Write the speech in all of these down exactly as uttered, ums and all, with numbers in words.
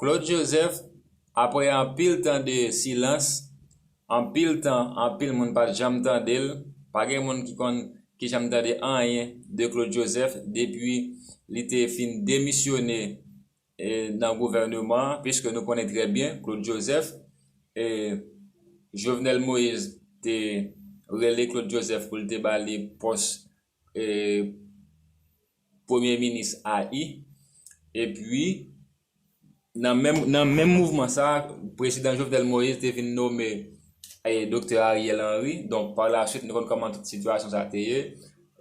Claude Joseph, apre anpil tan de silans, anpil tan, anpil moun pa t janm tande l, pa gen moun ki konn, ki janm tande anyen de Claude Joseph depi li te fin demisyone, e, nan gouvèneman an, piske nou konnen trè byen Claude Joseph, e, Jovenel Moïse te rele Claude Joseph pou l te ba li pòs, e, premye minis A I. Epi, nan menm, nan menm mouvman sa, prezidan Jovenel Moïse te vin nome, e, doktè Ariel Henry. Donk, pa la swit, nou konn kòman tout sitiyasyon sa te ye.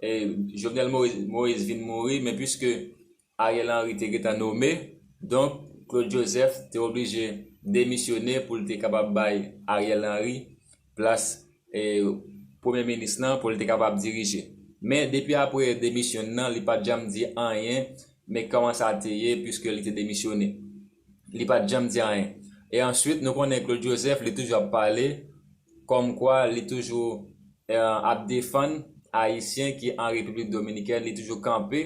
E, Jovenel Moïse, Moïse vin mouri, men piske Ariel Henry te gentan nome, donk, Claude Joseph te oblije demisyone pou l te kapab bay Ariel Henry plas, e, premye minis lan pou l te kapab dirije. Men depi apre demisyon nan, li pa t janm di anyen, men kòman sa te ye, piske li te demisyone. Li pa t janm di anyen. E answit, nou konnen Claude Joseph, li toujou ap pale, kòmkwa li toujou, e, ap defann Ayisyen ki an Repiblik Dominikèn, li toujou kanpe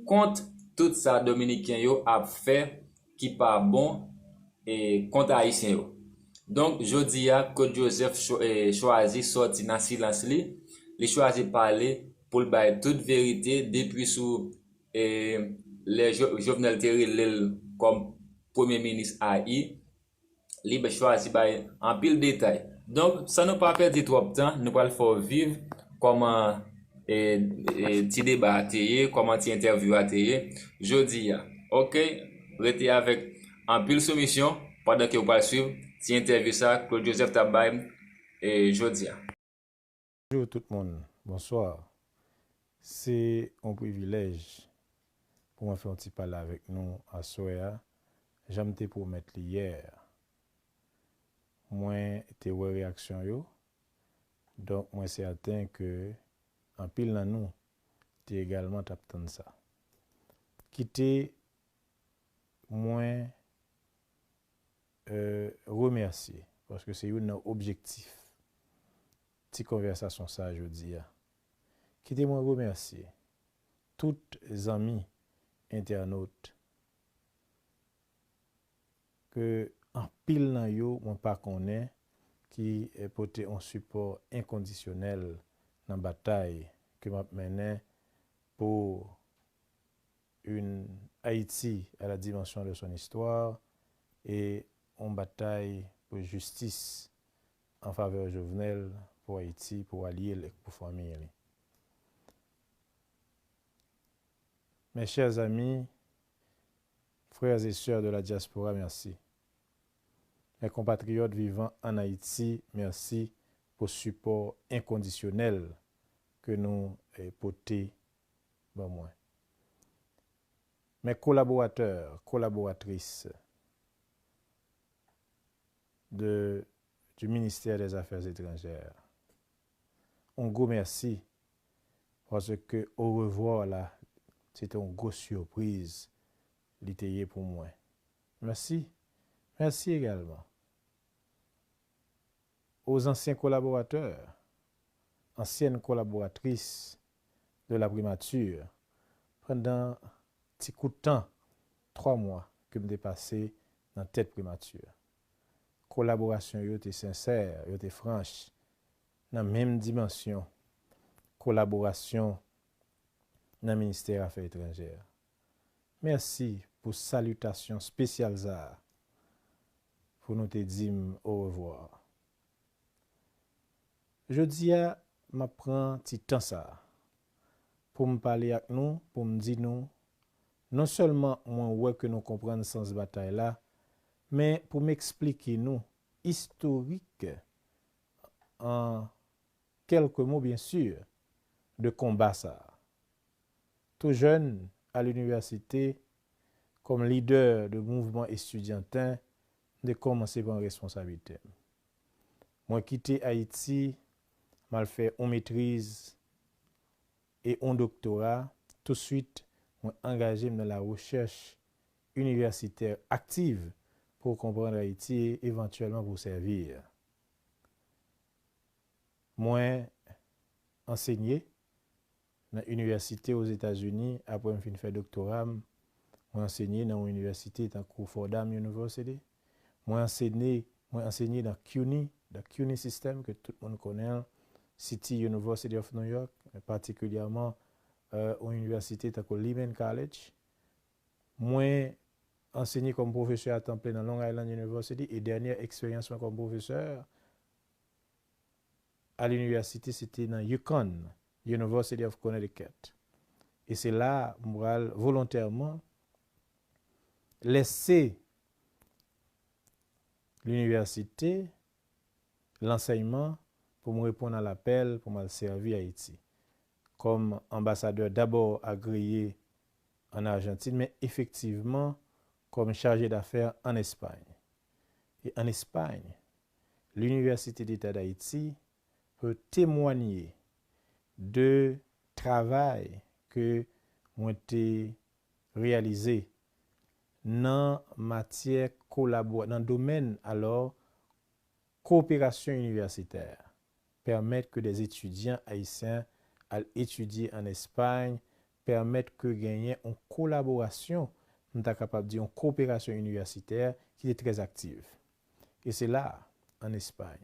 kont tout sa Dominiken yo ap fè ki pa bon, e, kont Ayisyen yo. Donk, jodi a, Claude Joseph cho-, e, chwazi sòti nan silans li, li chwazi pale pou l bay tout verite depi sou, e, lè Jo-, Jovenel te rele l kòm premye minis A I, li chwazi bay anpil detay. Donk, san nou pa pèdi twòp tan, nou pral fè w viv kòman, e, e, ti deba a te ye, kòman ti entèvyou a te ye jodi a. Oke, rete avèk anpil soumisyon pandan ke w pral swiv ti entèvyou sa Claude Joseph t ap bay, e, jodi a. Bonjou tout moun, bonswa. Se yon privilèj pou mwen fè yon ti pale avèk nou aswè a, jan m te pwomèt li yè a. Mwen te wè reyaksyon yo, donk mwen sèten ke anpil nan nou te egalman t ap tann sa. Kite mwen, e, remèsye, paske se youn nan objektif ti konvèsasyon sa a jodi a. Kite mwen remèsye tout zanmi entènot ke anpil nan yo mwen pa konnen ki, e, pote yon sipò enkondisyonèl nan batay ke m ap mennen pou une Haïti à la dimension de son histoire et yon batay pou jistis an favè Jovenel, pou Ayiti, pou alye l ek pou fanmi li. Mes chers amis, frères et sœurs de la diaspora, merci. Mes compatriotes vivant en Haïti, merci pou sipò enkondisyonèl ke nou, e, pote ban mwen. Mes collaborateurs, collaboratrices de, du ministère des Affaires étrangères, yon gwo mèsi, paske orevwa la, se te yon gwo sipriz li te ye pou mwen. Mèsi. Mèsi egalman aux anciens collaborateurs, anciennes collaboratrices de la primature, pandan ti kout tan, twa mwa, ke m te pase nan tèt primati a. Kolaborasyon yo te sensè, yo te franch, nan menm dimansyon kolaborasyon nan ministè afè etranjè a. Mèsi pou salitasyon espesyal sa a, pou nou te di m orevwa. Jodi a, m ap pran ti tan sa a pou m pale ak nou, pou m di nou, non sèlman mwen wè ke nou konprann sans batay la, men pou m eksplike nou istorik, an kèlke mo, byen si, de konba sa a. Tou jèn, a linivèsite, kòm lidè de mouvman estidyanten, m te kòmanse pran responsablite m. Mwen kite Ayiti, m al fè yon metriz e yon doktora. Touswit, mwen angaje m nan la rechèch inivèsitè aktiv pou konprann Ayiti e evantyèlman pou sèvi. Mwen ansenye nan inivèsite Ozetazini apre m fin fè doktora m Mwen ansenye nan yon inivèsite tankou Fordham University. Mwen ansenye, mwen ansenye nan cuny, the cuny system ke tout moun konnen, City University of New York, men patikilyèman yon inivèsite tankou Lehman College. Mwen ansenye kòm pwofesè a tan plen nan Long Island University e dènyè eksperyans mwen kòm pwofesè a linivèsite se te nan UConn, University of Connecticut. E se la a m pral volontèman lèse linivèsite, lansèyman pou m reponn a lapèl pou m al sèvi Ayiti kòm anbasadè dabò agreye ann Ajantin, men efektivman kòm chaje dafè ann Espay. E ann Espay, Linivèsite Deta Dayiti pou temwanye de travay ke mwen te reyalize nan matyè kolabora nan domèn alò kowoperasyon inivèsitè, pèmèt ke des étudiants haïtiens al etidye ann Espay, pèmèt ke genyen yon kolaborasyon, m ta kapab di yon kowoperasyon inivèsitè ki te trè aktiv. E se la, ann Espay,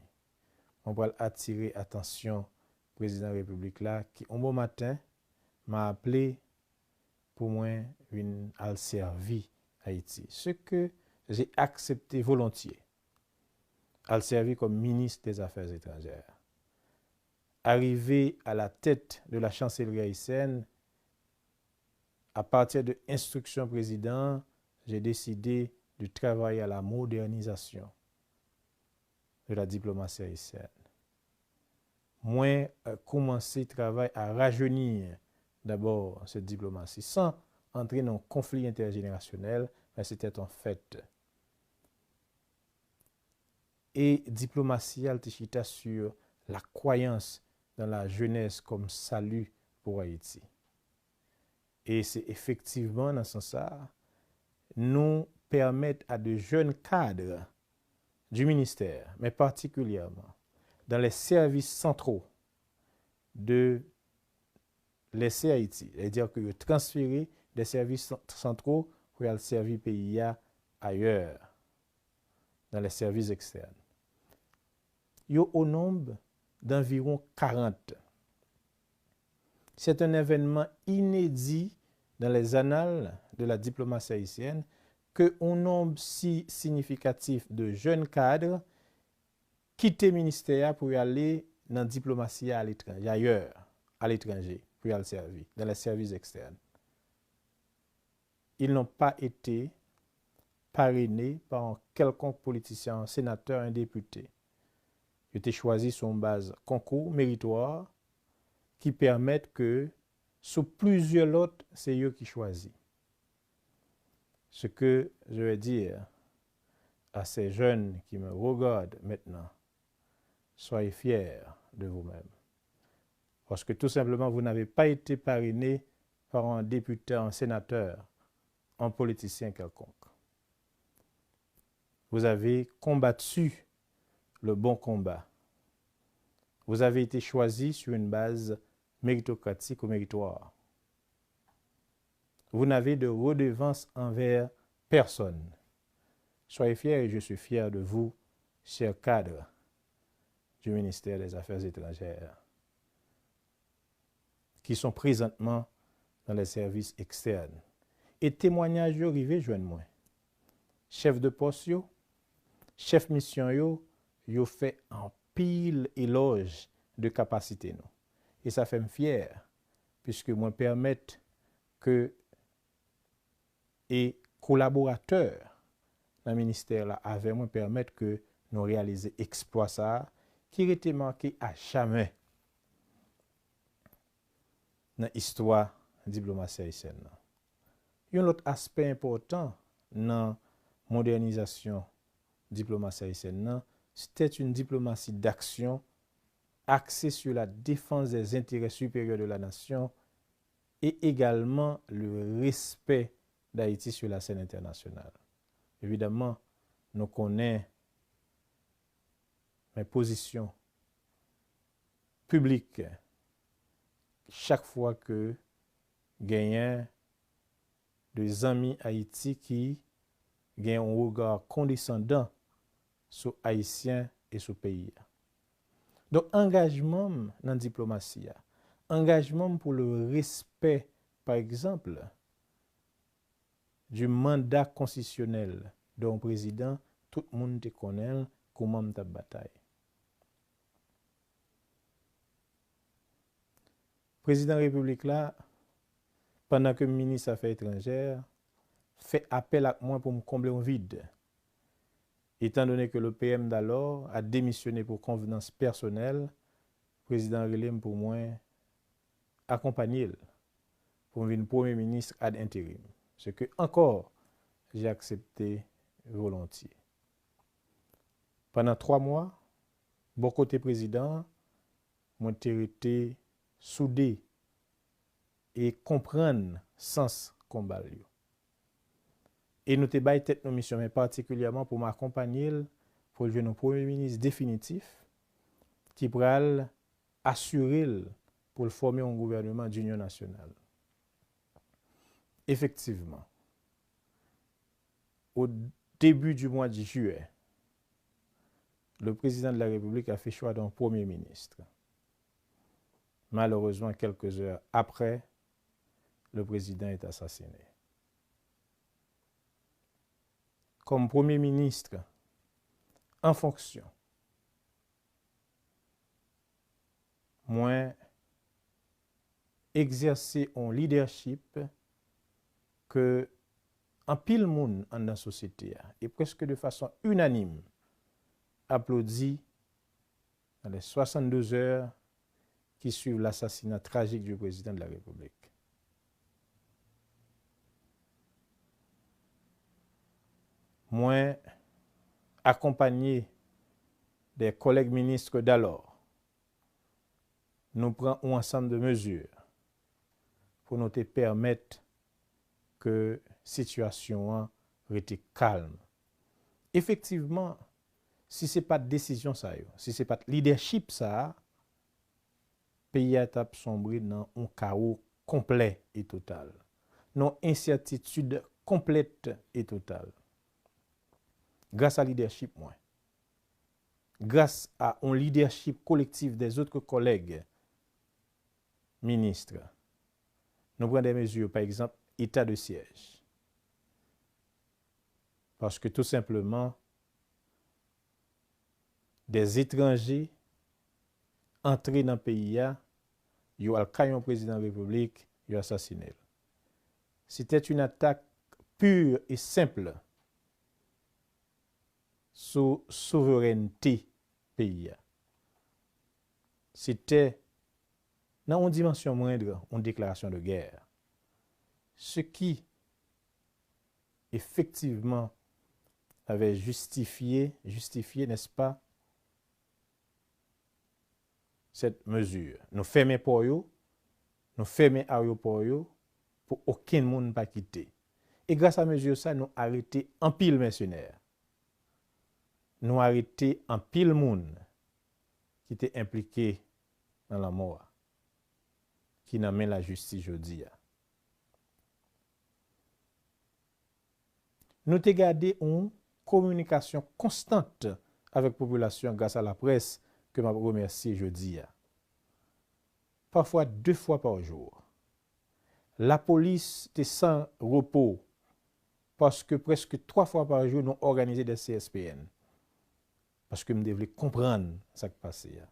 mwen pral atire atansyon prezidan repiblik la ki yon bon maten m a aple pou mwen vin al sèvi Ayiti. Ce que j'ai accepté volontiers, al sèvi kòm minis des affaires étrangères. Arrivé à la tête de la chancellerie haïtienne, à partir de instruction président, j'ai décidé de travailler à la modernisation de la diplomatie haïtienne. Mwen koumanse travay a rajeunir d'abord cette diplomatie sans entrer dans un conflit intergénérationnel, mais c'était un fait. E diplomasi a te chita sur la croyance dans la jeunesse comme salut pour Haïti. E se efektivman nan sans sa a, nou pèmèt a de jeunes cadres du ministère, mais particulièrement dans les services centraux de l'E C Haïti, c'est-à-dire que yo transféré des services centraux pour y aller servir pays ailleurs, dans les services externes. Yo au nombre d'environ quarante. C'est un événement inédit dans les annales de la diplomatie haïtienne que un nombre si significatif de jeunes cadres kite ministè a pou y ale nan diplomasi a aletranje, ailleurs, à l'étranger, pou y al sèvi, dans les services externes. Ils n'ont pas été parrainés par un quelconque politicien, un sénateur, un député. Yo te chwazi sou yon baz konkou meritwa ki pèmèt ke sou plizyè lòt, se yo ki chwazi. Ce que je vais dire à ces jeunes qui me regardent maintenant, soyez fiers de vous-même. Parce que tout simplement, vous n'avez pas été parrainé par un député, un sénateur, un politicien quelconque. Vous avez combattu le bon combat. Vous avez été choisi sur une base méritocratique ou méritoire. Vous n'avez de redevance envers personne. Soyez fiers et je suis fier de vous, chers cadres du ministère des Affaires étrangères, qui sont présentement dans les services externes. E temwanyaj yo rive jwenn mwen. Chèf de pòs yo, chèf misyon yo, yo fè anpil elòj de kapasite nou. E sa fè m fyè, piske mwen pèmèt ke e kolaboratè nan ministè la avè mwen pèmèt ke nou reyalize eksplwa sa a ki rete make a jamè nan istwa diplomasi ayisyèn nan. Yon lòt aspè enpòtan nan modènizasyon diplomasi ayisyèn nan, c'était une diplomatie d'action axée sur la défense des intérêts supérieurs de la nation et également le respect d'Haïti sur la scène internationale. Evidaman, nou konnen men pozisyon piblik chak fwa ke genyen de zanmi Ayiti ki gen yon rega kondesandan sou Ayisyen e sou peyi a. Donk, angajman m nan diplomasi a, angajman m pou le respè, pa egzanp, du mandat konstitisyonèl de yon prezidan, tout moun te konnen l, kouman m t ap batay. Prezidan Repiblik la, pandan ke m minis afè etranjè, fè apèl ak mwen pou m konble yon vid. Étant donné que le P M d'alors a démissionné pour convenance personnelle, prezidan rele m pou mwen akonpanye l pou m vin premye minis ad interim, ce que encore j'ai accepté volontiers. Pandan twa mwa, bò kote prezidan an, mwen te rete soude e konprann sans konba l yo. E nou te bay tèt nou misyon, men patikilyèman pou m akonpanye l pou l jwenn yon premye minis definitif ki pral asire l pou l fòme yon gouvèneman d'inyon nasyonal. Efektivman, au début du mois de juillet, le président de la République a fait choix d'un premier ministre. Malheureusement, quelques heures après, le président est assassiné. Comme Premier ministre en fonction, mwen egzèse yon lidèchip ke anpil moun anndan sosyete a, e prèske de fason inanim, aplodi dans les soixante-douze heures qui suivent l'assassinat tragique du président de la République. Mwen akonpanye de kòlèg minis d'alors, nou pran yon ansanm de mezi pou nou te pèmèt ke sitiyasyon an rete kalm. Efektivman, si se pa t desizyon sa yo, si se pa t lidèchip sa a, peyi a t ap sonbre nan yon kawo konplè e total, nan yon ensètitid konplèt e total. Gras a lidèchip mwen, gras a yon lidèchip kolektif des autres collègues minis, nou pran de mezi, pa egzanp, eta de syèj. Paske tou senpleman, des etranje antre nan peyi a, yo al kay yon prezidan repiblik, yo asasine l. C'était une attaque pure et simple sou souverènte peyi a. Se te, nan yon dimansyon mwendr, yon deklarasyon de gè. Ce qui, effectivement, avait justifié, justifié, n'est-ce pas, cette mesure. Nou fèmen pò yo, nou fèmen ayewopò yo pou okenn moun pa kite. E gras a mezi sa, nou arete anpil mèsenè. Nou arete anpil moun ki te enplike nan lanmò a, ki nan men lajistis jodi a. Nou te gade yon kominikasyon konstant avèk popilasyon gras a laprès ke m ap remèsye jodi a. Pafwa de fwa pa jou. Lapolis te san repo, paske prèske twa fwa pa jou nou òganize de C S P N. Paske m te vle konprann sa k pase a.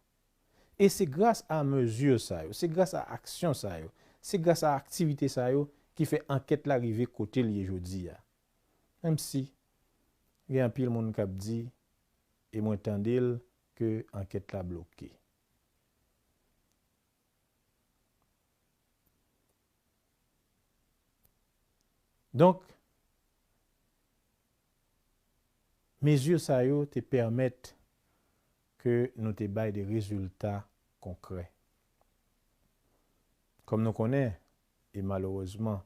E se gras a mezi sa yo, se gras a aksyon sa yo, se gras a aktivite sa yo ki fè ankèt la rive kote l ye jodi a. Menm si gen anpil moun k ap di, e mwen tande l, ke ankèt la bloke. Donk, mezi sa yo te pèmèt ke nou te bay de rezilta konkrè. Kòm nou konnen, e malerezman,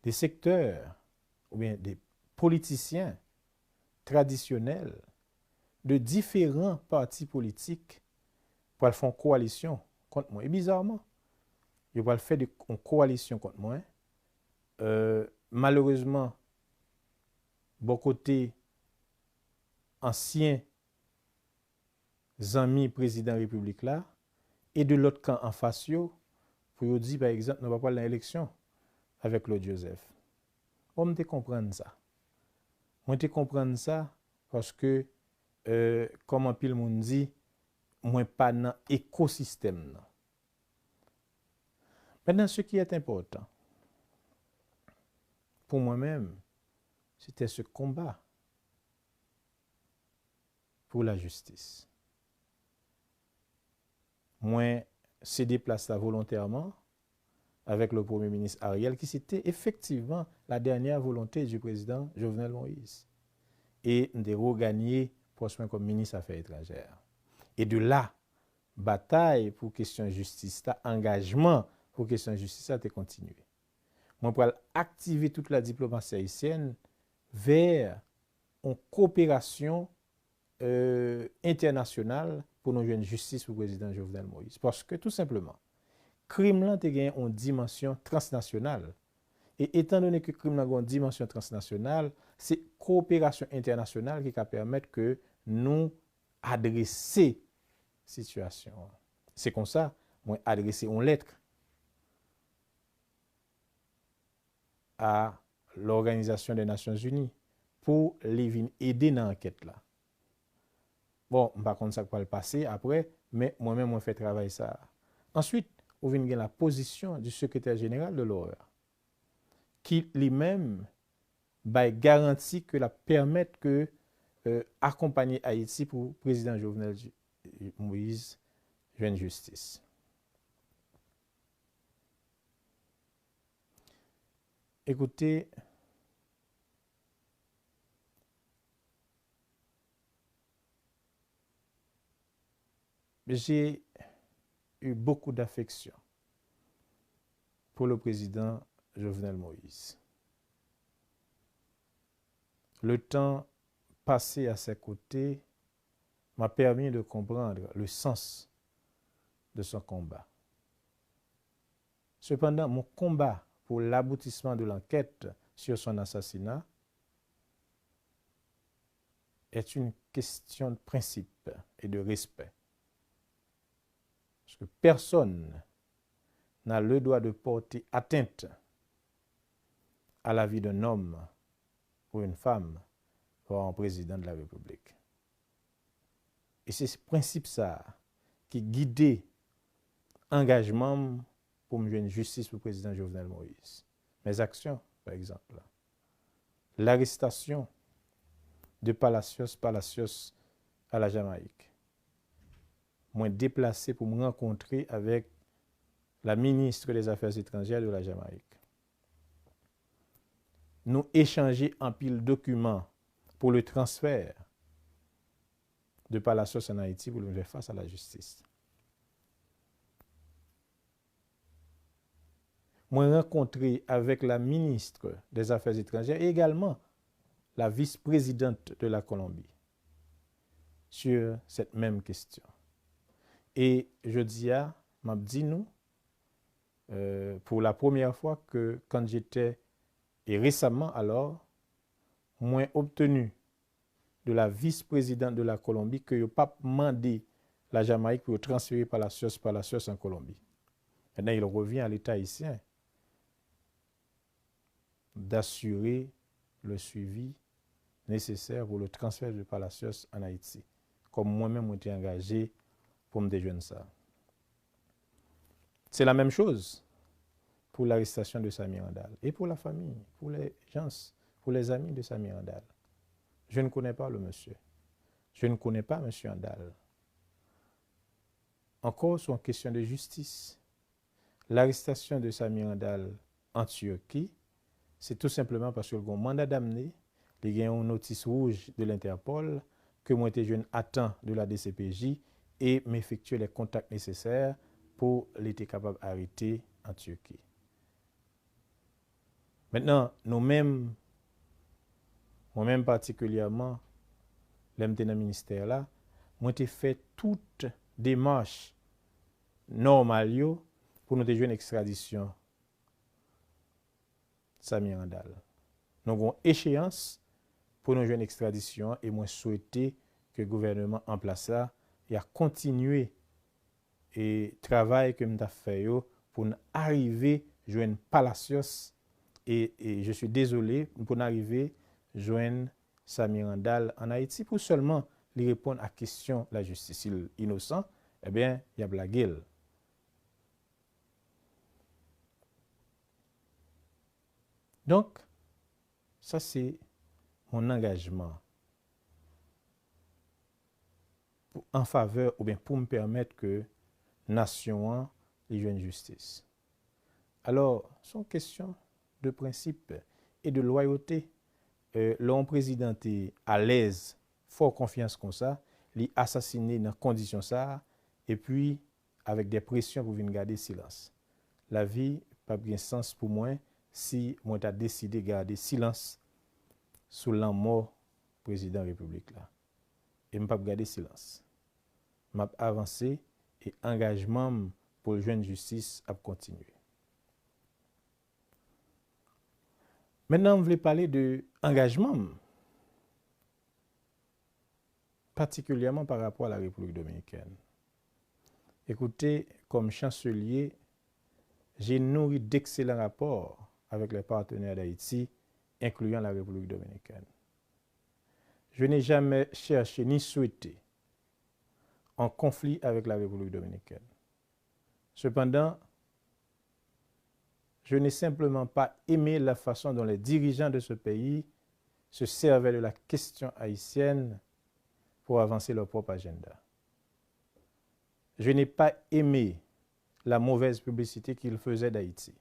de sektè oubyen de politisyen tradisyonèl de diferan pati politik pral fè yon kowalisyon kont mwen. E bizarman, yo pral fè de, yon kowalisyon kont mwen, euh, malerezman, bò kote ansyen zanmi prezidan repiblik la, e de lòt kan anfas yo, pou yo di, pa egzanp, nou pa pral nan eleksyon avèk Claude Joseph. Bon, m te konprann sa. Mwen te konprann sa paske, euh, kòm anpil moun di, mwen pa nan ekosistèm nan. Maintenant, ce qui est important pour moi-même, c'était ce combat pour la justice. Mwen sede plas la volontèman avèk le Premye Minis Ariel, ki se te efektivman la dènyè volonte di prezidan Jovenel Moïse. E m te reganye pòs mwen kòm minis afè etranjè. E de la, batay pou kesyon jistis la, angajman pou kesyon jistis la te kontinye. Mwen pral aktive tout la diplomasi ayisyèn vè yon koperasyon, euh, entènasyonal pou nou jwenn jistis pou prezidan Jovenel Moïse. Paske, tou senpleman, krim lan te gen yon dimansyon transnasyonal. E etan done ke krim lan gen yon dimansyon transnasyonal, se koperasyon entènasyonal ki ka pèmèt ke nou adrese sitiyasyon an. Se konsa, mwen adrese yon lèt a l'Organisation des Nations Unies pou li vin ede nan ankèt la. Bon, m pa konn sa k pral pase apre, men mwen menm, mwen fè travay sa a. Answit, ou vin gen la pozisyon di sekretè jeneral de l'OEA, ki li menm bay garanti ke l ap pèmèt ke, euh, akonpanye Ayiti pou prezidan Jovenel J-, Moïse jwenn jistis. Écoutez, j'ai eu beaucoup d'affection pour le président Jovenel Moïse. Le temps passé à ses côtés m'a permis de comprendre le sens de son combat. Cependant, mon combat pour l'aboutissement de l'enquête sur son assassinat est une question de principe et de respect. Parce que personne n'a le droit de porter atteinte à la vie d'un homme ou une femme, voire un président de la République. E se prensip sa a ki gide angajman m pou m jwenn jistis pou prezidan Jovenel Moïse. Mes actions, par exemple, l'arrestation de Palacios, Palacios à la Jamaïque. Mwen deplase pou m rankontre avèk la ministre des Affaires étrangères de la Jamaïque. Nou echanje anpil dokiman pour le transfert de Palacios en Haïti pour lui faire face à la justice. Mwen rankontre avèk la ministre des Affaires étrangères et également la vice-présidente de la Colombie sur cette même question. E jodi a, m ap di nou, euh, pour la première fois que quand j'étais, et récemment alors, mwen obtenu de la vice-présidente de la Colombie que yo p ap mande la Jamaïque pour yo transférer Palacios, Palacios en Colombie. Maintenant, il revient à l'État haïtien d'assurer le suivi nécessaire pour le transfert de Palacios en Haïti, kòm mwen menm mwen te angaje pou m te jwenn sa. C'est la même chose pour l'arrestation de Samir Handal et pour la famille, pour les gens, pour les amis de Samir Handal. Je ne connais pas le monsieur. Je ne connais pas monsieur Handal. Encore sur une question de justice. L'arrestation de Samir Handal en Turquie, c'est tout simplement parce que le mandat d'amener, li gen yon notis wouj de l'Interpol ke mwen te jwenn a tan de la D C P J et m'effectuer les contacts nécessaires pour li te kapab arete en Turquie. Maintenant, nou menm, mwen menm patikilyèman, lè m te nan ministè la, mwen te fè tout demach nòmal yo pou nou te jwenn ekstradisyon Sammy Randal. Nou gen yon echeyans pou nou jwenn ekstradisyon an e mwen swete ke gouvènman an plas la y a kontinye e travay ke m t ap fè yo pou n arive jwenn Palacios e, e je suis désolé, pou n arive jwenn Sammy Randal ann Ayiti pou sèlman li reponn a kesyon lajistis. Si l inosan, ebyen, y ap lage l. Donk, sa se mon angajman pou, an favè oubyen pou m pèmèt ke nasyon an li jwenn jistis. Alò, se yon kesyon de prensip e de lwayote. E, lè yon prezidan te alèz, fè w konfyans konsa, li asasine nan kondisyon sa a, epi avèk de presyon pou vin gade silans. Lavi p ap gen sans pou mwen si mwen ta deside gade silans sou lanmò prezidan repiblik la. E m p ap gade silans. M ap avanse e angajman m pou l jwenn jistis ap kontinye. Mentnan, m vle pale de angajman m, patikilyèman pa rapò a la Repiblik Dominikèn. Écoutez, comme chancelier, j'ai nourri d'excellents rapports avec les partenaires d'Haïti, incluant la République dominicaine. Je n'ai jamais cherché ni souhaité un conflit avec la République dominicaine. Cependant, je n'ai simplement pas aimé la façon dont les dirigeants de ce pays se servaient de la question haïtienne pour avancer leur propre agenda. Je n'ai pas aimé la mauvaise publicité qu'ils faisaient d'Haïti.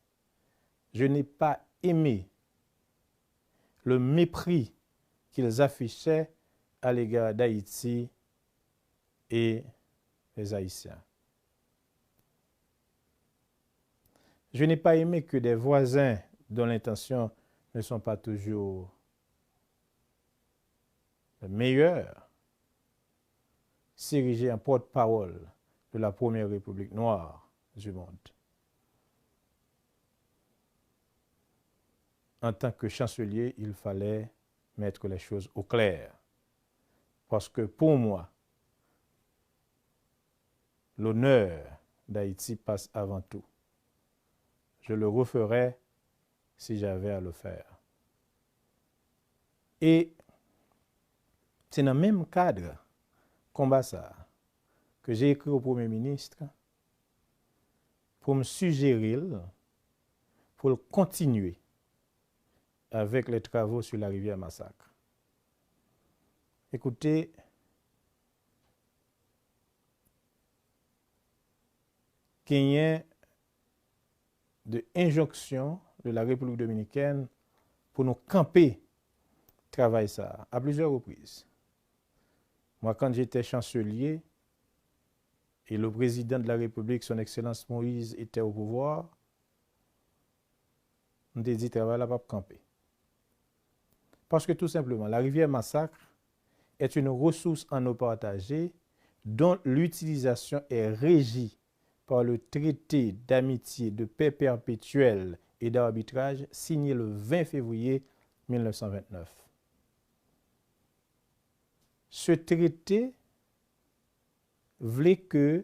Je n'ai pas aimé le mépris qu'ils affichaient à l'égard d'Haïti et les Haïtiens. Je n'ai pas aimé que des voisins dont les intentions ne sont pas toujours meilleures s'ériger en porte-parole de la première république noire du monde. En tant que chancelier, il fallait mettre les choses au clair. Parce que pour moi, l'honneur d'Haïti passe avant tout. Je le referais si j'avais à le faire. E se nan menm kad konba sa a que j'ai écrit au Premier ministre pour me suggérer pour continuer avec les travaux sur la rivière Massacre. Écoutez, genyen de enjonksyon de la République dominicaine pour nous camper travail ça à plusieurs reprises. Moi, quand j'étais chancelier et le président de la République, son Excellence Moïse, était au pouvoir, m te di travay la p ap kanpe. Parce que tout simplement, la rivière Massacre est une ressource en eau partagée dont l'utilisation est régie par le traité d'amitié, de paix perpétuelle et d'arbitrage signé le vingt février mille neuf cent vingt-neuf. Ce traité vle ke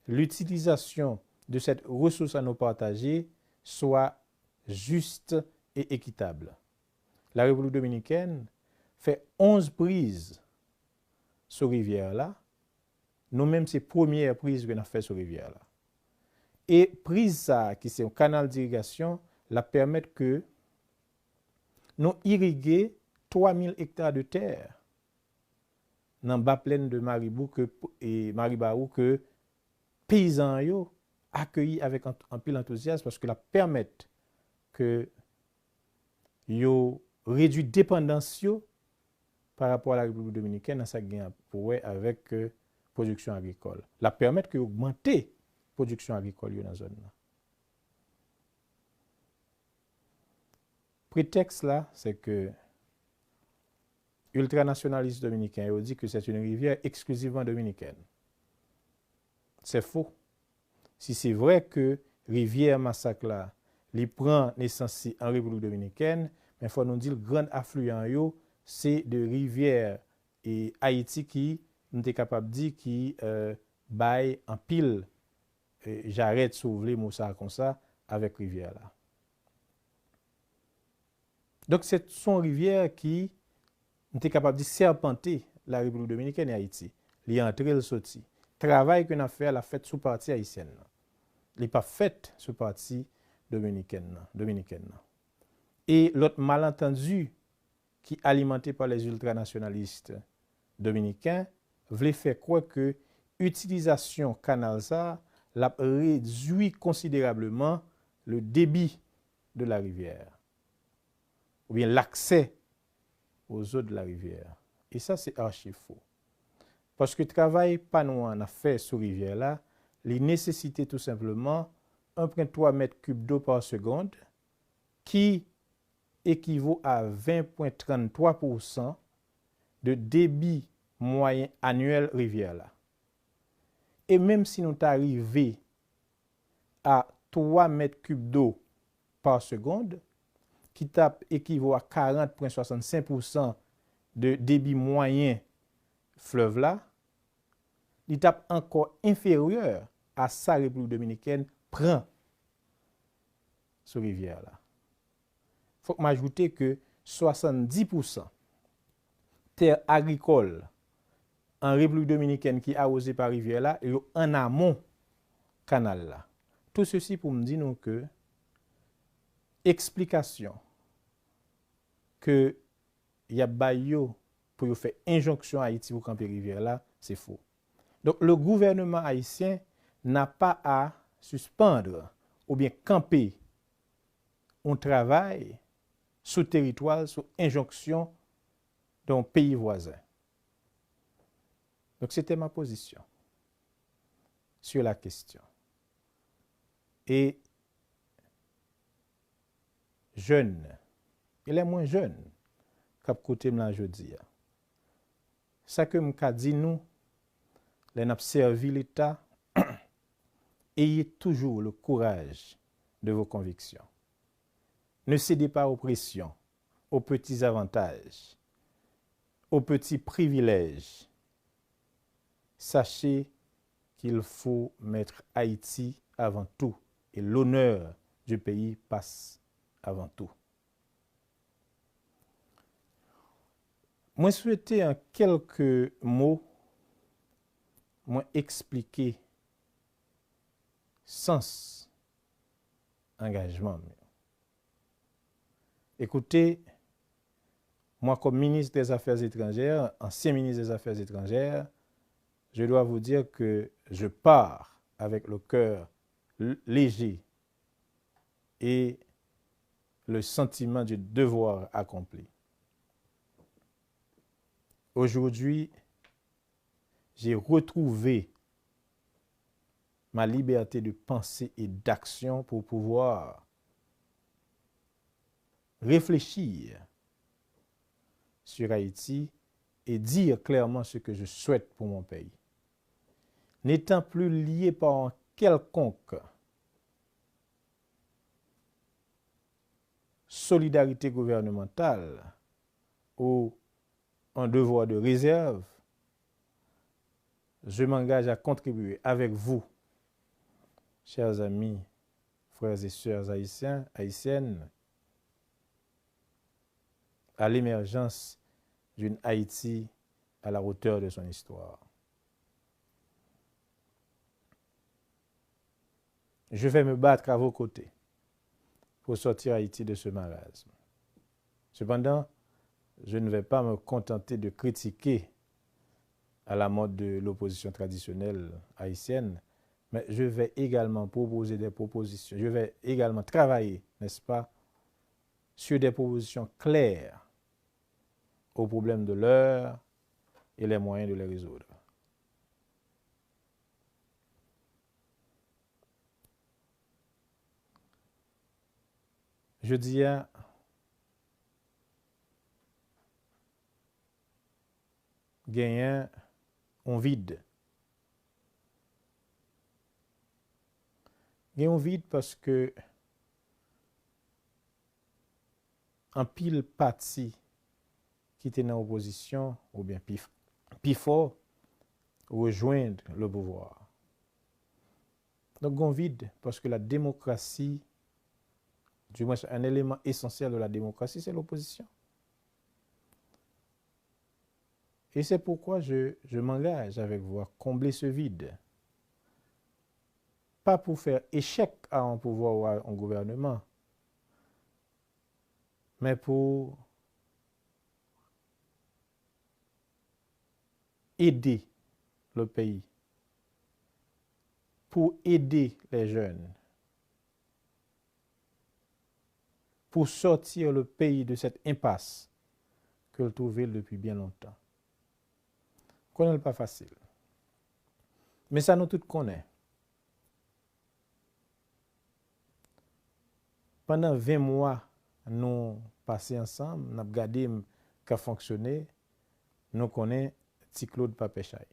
l'utilisation de cette ressource en eau partagée soit juste et équitable. La République dominicaine fè onz priz sou rivyè la. Nou menm, se premyè priz ke n ap fè sou rivyè la. E priz sa a, ki se yon kanal dirigasyon, l ap pèmèt ke nou irige twa mil ekta de tè nan ba plèn de Maribou ke, e Maribawou ke peyizan yo akeyi avèk an-, anpil antouzyas, paske l ap pèmèt ke yo redui depandans yo pa rapò a la Repiblik Dominikèn nan sa k gen pou wè avèk, e, pwodiksyon agrikòl. L ap pèmèt ke yo ogmante pwodiksyon agrikòl yo nan zòn nan. Pretèks la, se ke iltranasyonalis dominiken yo di ke c'est une rivière exclusivement dominicaine. C'est faux. Si se vrè ke rivyè Masak la, Li pran nesans li an Repiblik Dominikèn, men fò nou di l grann afliyan yo, se de rivyè e Ayiti ki, m te kapab di, ki, eh, bay anpil, eh, jarèt, si w vle mo sa a konsa, avèk rivyè la. Donk, se, se yon rivyè ki, m te kapab di, sèpante la Repiblik Dominikèn e Ayiti. Li antre, l soti. Travay ke n ap fè a, l ap fèt sou pati ayisyèn nan. Li p ap fèt sou pati dominikèn nan, dominikèn nan. E lòt malantandi ki alimante pa les ultranasyonalis dominiken vle fè kwè ke itilizasyon kanal sa a, l ap redui konsiderableman le débit de la rivière, oubyen l'accès aux eaux de la rivière. E sa, se achi fo. Paske travay pa nou an n ap fè sou rivyè la, li nesesite tou senpleman un point trois mèt kib dlo pa segond, ki ekivo a ven pwen tranntwa pousan de debi mwayen anyèl rivyè la. E menm si nou ta rive a twa mèt kib dlo pa segond, ki t ap ekivo a karant pwen swasannsenk pousan de debi mwayen flèv la, li t ap ankò enferyè a sa Repiblik Dominikèn pran sou rivyè la. Fòk m ajoute ke swasanndis pousan tè agrikòl an Repiblik Dominikèn ki awoze pa rivyè la, yo an amon kanal la. Tout ceci pou m di nou ke eksplikasyon ke y ap bay yo pou yo fè enjonksyon Ayiti pou kanpe rivyè la, se fo. Donc, le gouvernement haïtien n'a pas à suspendre oubyen kanpe yon travay sou teritwa l sou enjonksyon de yon peyi vwazen. Donc, c'était ma position sur la question. E jèn, e lè mwen jèn, k ap koute m la jodi a, sa ke m ka di nou, lè n ap sèvi Leta, ayez toujours le courage de vos convictions. Ne cédez pas aux pressions, aux petits avantages, aux petits privilèges. Sachez qu'il faut mettre Haïti avant tout et l'honneur du pays passe avant tout. Mwen swete an kèlke mo, mwen eksplike sans angajman m yo. Écoutez, moi, comme ministre des Affaires étrangères, ancien ministre des Affaires étrangères, je dois vous dire que je pars avec le cœur l- léger et le sentiment du devoir accompli. Aujourd'hui, j'ai retrouvé ma liberté de pensée et d'action pour pouvoir réfléchir sur Haïti et dire clairement ce que je souhaite pour mon pays. N'étant plus lié par un quelconque solidarité gouvernementale ou un devoir de réserve, je m'engage à contribuer avec vous, chers amis, frères et sœurs haïtiens, haïtiennes, à l'émergence d'une Haïti à la hauteur de son histoire. Je vais me battre à vos côtés pour sortir Haïti de ce marasme. Cependant, je ne vais pas me contenter de critiquer à la mode de l'opposition traditionnelle haïtienne, mais je vais également proposer des propositions. Je vais également travailler, n'est-ce pas, sur des propositions claires aux problèmes de l'heure et les moyens de les résoudre. Jodi a, genyen yon vid. Gen yon vid paske anpil pati ki te nan opozisyon, oubyen pi, pi fò, rejwenn le pouvwa. Donk, gen yon vid, paske la demokrasi, du moins, un élément essentiel de la démocratie, c'est l'opposition. Et c'est pourquoi je, je m'engage avec vous à combler ce vide. Pas pour faire échec à un pouvoir ou à un gouvernement, mais pour aider le pays, pour aider les jeunes, pour sortir le pays de cette impasse que le trouve depuis bien longtemps. Konnen l pa fasil. Men sa nou tout konnen. Pandan ven mwa nou pase ansanm, n ap gade m k ap fonksyone, nou konnen Ti Claude pa pè chay.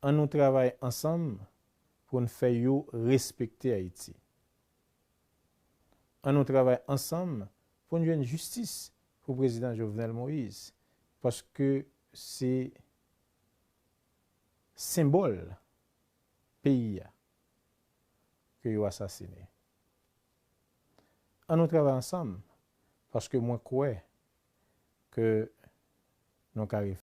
An nou travay ansanm pou n fè yo respekte Ayiti. An nou travay ansanm pou n jwenn jistis pou prezidan Jovenel Moïse, paske se senbòl peyi a ke yo asasine. An nou travay ansanm, paske mwen kwè ke nou ka rive.